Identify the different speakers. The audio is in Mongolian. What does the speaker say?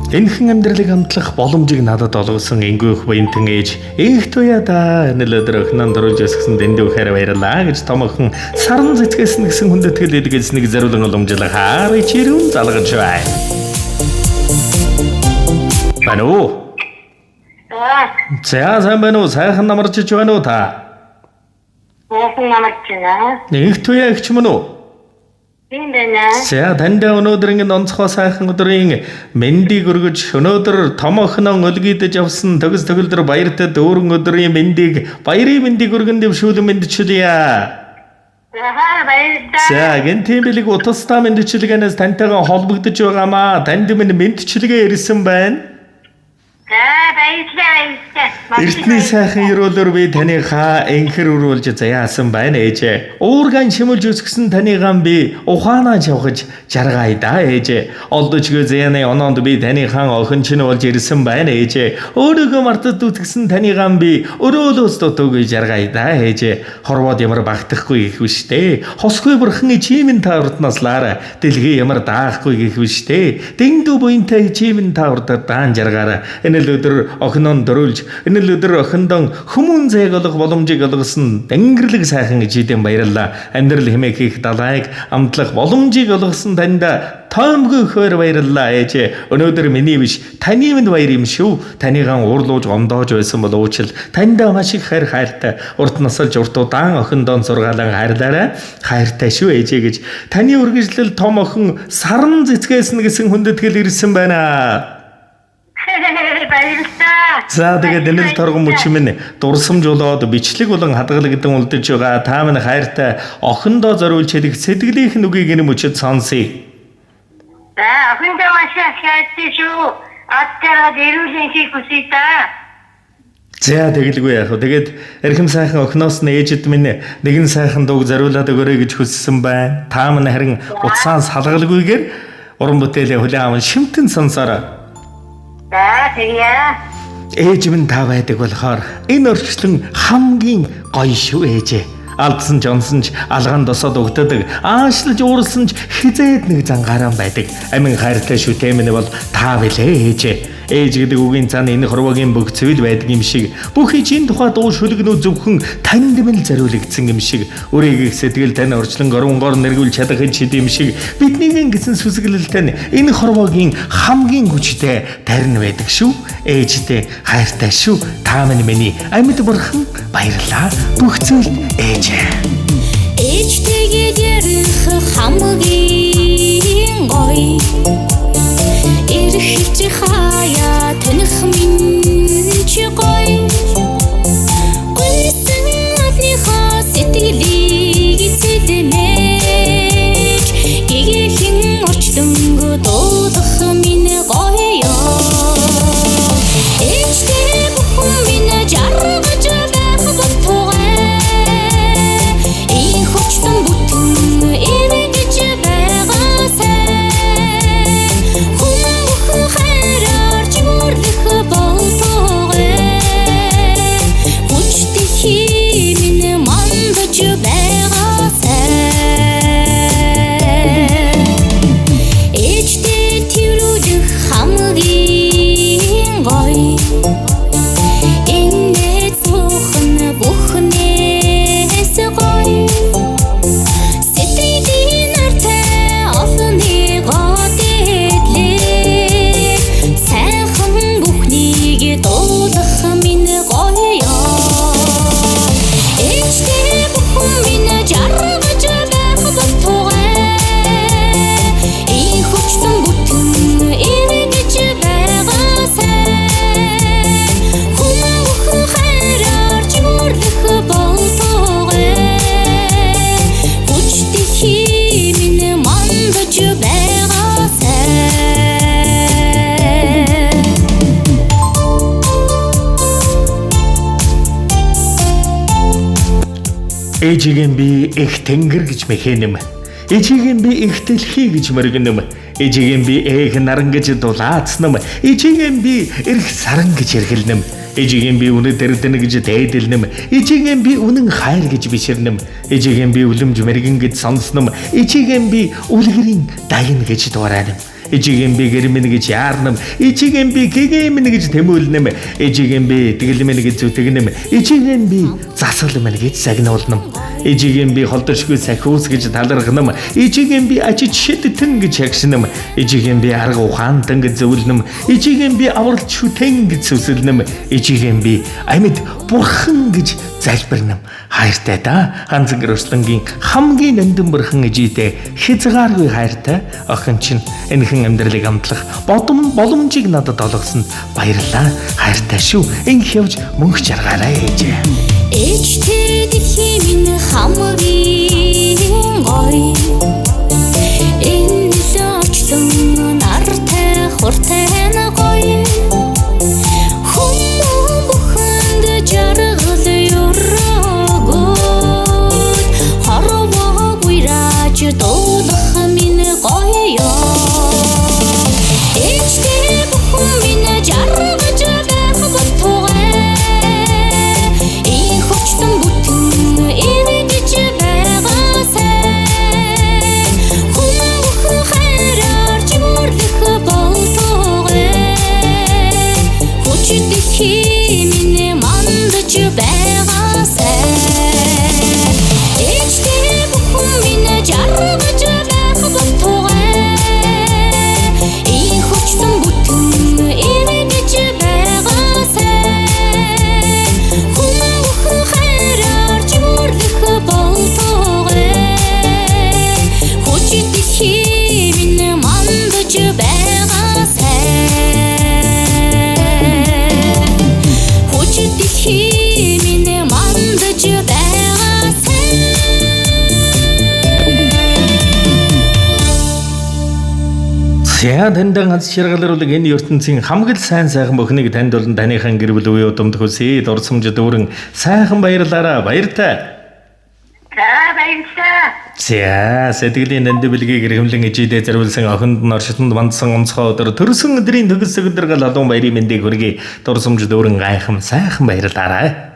Speaker 1: Энэхэн амьдралыг амтлах боломжийг надад олгосон Ингүүх Баянтан ээж энх туяа да энэ л өдөр охиноо дөрүүлж өсгсөн дэндүү ихээр баярлаа гэж том охин саран цэцгээс нь гэсэн хүндэтгэл эдгэснийг зориулан уламжлах хаарыг чирүүн залгаж байна. Байна уу? За сайн байна уу? Сайхан намарчиж байна уу та?
Speaker 2: Сайхан намарч байна.
Speaker 1: Энх туяа эгч мөн үү?
Speaker 2: Тийм байна.
Speaker 1: За танд өнөөдөр ингэ онцгой сайхан өдрийн мэндийг өргөж өнөөдөр том охиноо өлгийдэж авсан төгс төгөлдөр баяртай дүүрэн өдрийн мэндийг баярын мэндийг өргөн дэвшүүлэн мэндчилье.
Speaker 2: За баярлалаа.
Speaker 1: За гэнтийн бэлэг утастай мэндчилгээнээс тантайгаа холбогдож байгаамаа. Танд минь мэндчилгээ ирсэн байна.
Speaker 2: За баярлалаа баярлалаа.
Speaker 1: Эртний сайхан ерөөлөөр би таныхаа энхэр өрөөлж заяасан байна ээжээ. Уурган шимэлж өсгсөн таныгаан би ухаанаа чавхаж жаргая да ээжээ. Олдочгүй заяаны оноонд би таныхаа охин чинь болж ирсэн байна ээжээ. Өөрийгөө мартад үтгсэн таныгаан би өрөөлөөс дутуугүй жаргая да ээжээ. Хорвоод ямар багтахгүй гэх биш дээ. Хосгүй бурхан ичимэн та урднаас лаараа дэлхий ямар даахгүй гэх биш дээ. Дэндүү буянтай ичимэн та урдаар даан жаргаараа. Энэ л өдөр охиноо дөрүүлж энэ л өдөр охиндоо хүмүүн зээг олох боломжийг олгосон дэнгэрлэг сайхан ичидэн баярлалаа. Амьдрал хэмээх их далайг амтлах боломжийг олгосон танд тоомгүй хөөр баярлалаа ээжээ. Өнөөдөр миний биш таны минь баяр юм шүү. Таныгаан уурлууж гомдоож байсан бол уучлал. Таньдаа маш их хайр хайртай. Урт насалж урт удаан охиндоо сургаалan хайрлаарай. Хайртай шүү ээжээ гэж таны үргэлжлэл том охин саран цэцгээсэн гэсэн хүндэтгэл ирсэн байна.
Speaker 2: Баярлалаа.
Speaker 1: За тэгээд энэ л торгон мөч минь дурсамж болоод бичлэг болон хадгалагдан үлдэж байгаа. Та минь хайртай охиндоо зориулж хэлэх сэтгэлийнх нь үгийг энэ мөчөд сонсъё.
Speaker 2: За охиндоо маш их хайртай шүү. Ад жаргал эрүүл энхийг хүсье та.
Speaker 1: За тэгэлгүй яах вэ? Тэгээд эрхэм сайхан охиноос нь ээжид минь нэгэн сайхан дууг зориулаад өгөөрэй гэж хүссэн байна. Та минь харин утсаан салгалгүйгээр уран бүтээлээ хүлээн аван шимтэн сонсоорой.
Speaker 2: За тэгье.
Speaker 1: Ээж минь та байдаг болохоор энэ орчлон хамгийн гоё шүү ээжээ. Алдсан ч онсон ч алгаан досоод өгдөг. Аашлаж уурсан ч хизээд нэг зангарaan байдаг. Амин хайртай шүтээ минь бол та билээ ээжээ. Ээж гэдэг үгийн цаана энэ хорвоогийн бүх зүйл байдаг юм шиг. Бүх ичийн тухай дуу шүлгнүүд зөвхөн танд минь зориулагдсан юм шиг. Өөрийг их сэтгэл тань орчлон горвонгоор нэргүүлж чадах ч юм шиг. Бидний гэсэн сүсгэлэл тань энэ хорвоогийн хамгийн хүчтэй тарин байдаг шүү. Ээжтэй хайртай шүү. Та минь миний амьд бурхан баярлалаа. Бүх зүйлд ээжээ.
Speaker 3: Ээжтэйгээ ярих хамгийн гоё. Эрхэлж хаяа таних минь чи гоё. Гуйсан адныхаа сэтгэлийг эцэдмэж гэгэхэн орчлонгоо дуулах минь гоё. Ээжтэй бүхэн минь жаргаж байх болтугай. Инх орчлон бүтэн эргэж байгаа сайн. Хүн бүхэн хайраар чимэрлэх болтугай. Хүч дэлхий минь мандаж байгаа сайн. Ээжтэй тэрүүлэх хамгийн гоё. Энэ цуухан бүхнээс гоё. Сэтгэлийн нартай олонний гол эдлээ. Сайхан бүхнийг дуулах минь гоё. Ээжтэй бүхэн минь жаргаж байх болтугай. Инх орчлон бүтэн эргэж байгаа сайн. Хүн бүхэн хайраар чимэрлэх болтугай. Хүч дэлхий минь мандаж байгаа сайн.
Speaker 1: Ээжигээ би их тэнгэр гэж мэхэнэм. Ээжигээ би их дэлхий гэж мөргөнөм. Ээжигээ би ээх наран гэж дулаацнам. Ээжигээ би эрх саран гэж эргэлнэм. Ээжигээ би үнэт эрдэнэ гэж дээдэлнэм. Ээжигээ би үнэн хайр гэж биширнэм. Ээжигээ би үлэмж мэргэн гэж сонсном. Ээжигээ би үлгэрийн дагна гэж дуурайнам. Ээжийг би гэр минь гэж яарнам. Ээжийг би гэгээ минь гэж тэмүүлнэм. Ээжийг би итгэл минь гэж зүтгэнэм. Ээжийг би засал минь гэж загнуулнам. Ээжийг би холдоршгүй сахиус гэж талархнам. Ээжийг би ажиж шидтэн гэж хагшинам. Ээжийг би арга ухаантан гэж зөвлөнөм. Ээжийг би авралт шүтэн гэж сүсэлнэм. Ээжийг би амьд бурхан гэж залбирнам. Хайртай да. Ганцангэр өрслөнгийн хамгийн нандин бурхан ээжийдээ хязгааргүй хайртай охин чинь энэхэн амьдралыг амтлах бодом боломжийг надад олгосонд баярлалаа. Хайртай шүү. Ингэх явж мөнх жаргаарай ээжээ.
Speaker 3: Ээжтэй дэлхий минь хамгийн гоё. Энэ нэлээ очлон нартай хуртай нь гоё. Хүмүүн бүхэнд жаргал өрөөгөөд хорвоогүй рааж дуулах минь гоё. Ээжтэй бүхэн минь жаргаж байх болтугай. Ийм хүчтэн бүтэн эргэж байгаасай. Хүн бүхэн хайраар чимэрлэх болтугай. Хүч дэлхий минь мандаж байгаасай. Ээжтэй бүхэн минь жаргаж байх болтугай. Ийм хүчтэн бүтэн эргэж байгаасай. Хүн бүхэн хайраар чимэрлэх болтугай. Хүч дэлхий минь мандаж байгаасай. Хүч дэлхий минь мандаж байгаасай.
Speaker 1: За таньдан ганц шаргалруулаг энэ ертөнцийн хамгийн сайн сайхан бүхнийг танд болон таныхан гэр бүл үе удамд хүсье. Дурсамж дүүрэн сайхан баярлаараа. Баяртай.
Speaker 2: За баярлалаа.
Speaker 1: За сэтгэлийн нандин бэлгийг эрхэмлэн ижидээ зориулсан охинд нь оршитонд мандсан онцгой өдөр төрсөн өдрийн төгс өдөр гал алуун баярын мэндийг хүргэе. Дурсамж дүүрэн гайхам сайхан баярлаарай.